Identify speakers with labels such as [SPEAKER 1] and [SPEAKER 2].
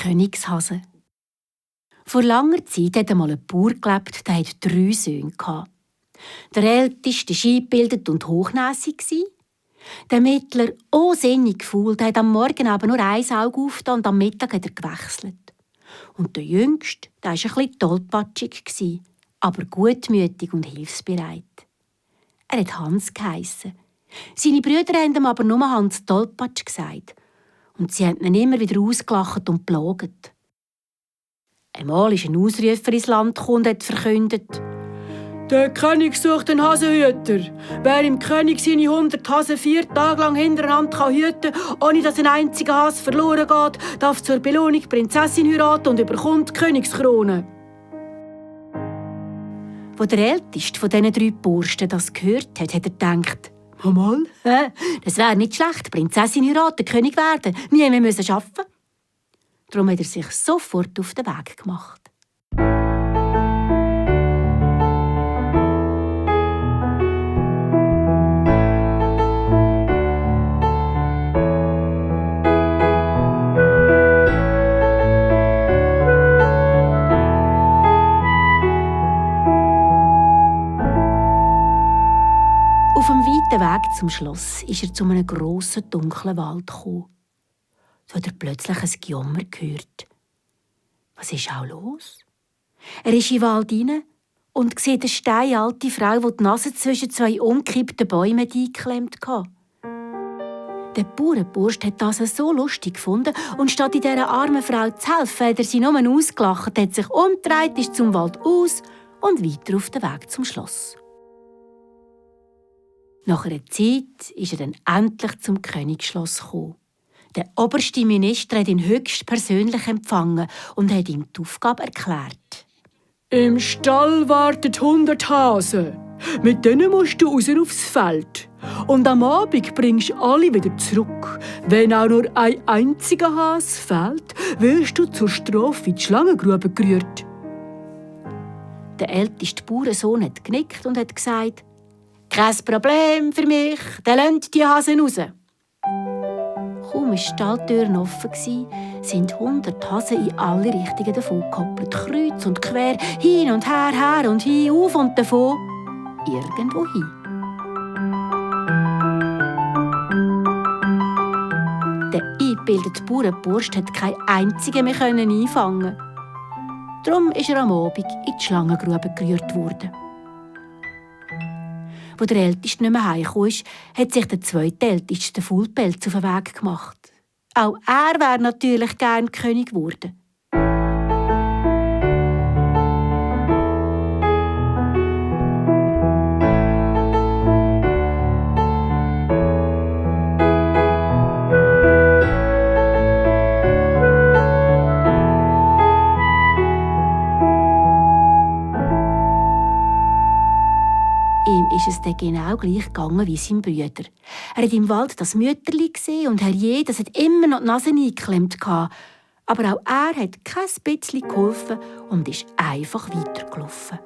[SPEAKER 1] Königshase. Vor langer Zeit hat einmal ein Bauer gelebt, der hatte 3 Söhne. Der älteste war eingebildet und hochnäsig. Der Mittler, sinnig faul, der hat am Morgen aber nur ein Auge aufgetan und am Mittag hat er gewechselt. Und der Jüngste, der war ein bisschen tollpatschig, aber gutmütig und hilfsbereit. Er hat Hans geheissen. Seine Brüder haben ihm aber nur Hans Tollpatsch gesagt. Und sie haben ihn immer wieder ausgelacht und belogen. Einmal ist ein Ausrufer ins Land gekommen und hat verkündet:
[SPEAKER 2] Der König sucht einen Hasenhüter. Wer im König seine 100 Hasen 4 Tage lang hintereinander hüten kann, ohne dass ein einziger Hase verloren geht, darf zur Belohnung die Prinzessin heiraten und überkommt die Königskrone.
[SPEAKER 1] Als der älteste von diesen 3 Burschen das gehört hat, hat er gedacht:
[SPEAKER 2] Mal,
[SPEAKER 1] das wäre nicht schlecht, die Prinzessin heiraten, König werden, nie mehr arbeiten müssen. Darum hat er sich sofort auf den Weg gemacht. Auf dem weiten Weg zum Schloss ist er zu einem grossen, dunklen Wald gekommen. Da hat er plötzlich ein Gejammer gehört. Was ist auch los? Er ist in den Wald hinein und sieht eine steinalte Frau, die die Nase zwischen 2 umgekippten Bäumen eingeklemmt hatte. Der Bauernburst hat das so lustig gefunden und statt in dieser armen Frau zu helfen, hat er sie nur ausgelacht, hat sich umgedreht, ist zum Wald aus und weiter auf den Weg zum Schloss. Nach einer Zeit ist er dann endlich zum Königsschloss gekommen. Der oberste Minister hat ihn höchstpersönlich empfangen und hat ihm die Aufgabe erklärt.
[SPEAKER 2] Im Stall warten 100 Hasen. Mit denen musst du raus aufs Feld. Und am Abend bringst du alle wieder zurück. Wenn auch nur ein einziger Hase fehlt, wirst du zur Strafe in die Schlangengrube gerührt.
[SPEAKER 1] Der älteste Bauernsohn hat genickt und hat gesagt: «Kein Problem für mich, dann lasst die Hasen raus.» Kaum war die Stalltür offen, sind 100 Hasen in alle Richtungen davongehoppelt, kreuz und quer, hin und her und hin, auf und davon, irgendwo hin. Der eingebildete Bauernburst konnte keinen einzigen mehr einfangen. Darum ist er am Abend in die Schlangengrube gerührt worden. Als der Älteste nicht mehr heimgekommen ist, hat sich der Zweitälteste, der Faulpelz, auf den Weg gemacht. Auch er wäre natürlich gern König geworden. Ihm ist es dann genau gleich gegangen wie seinem Bruder. Er hat im Wald das Mütterli gesehen und herrje, das hat immer noch die Nase eingeklemmt. Aber auch er hat kein bisschen geholfen und ist einfach weitergelaufen.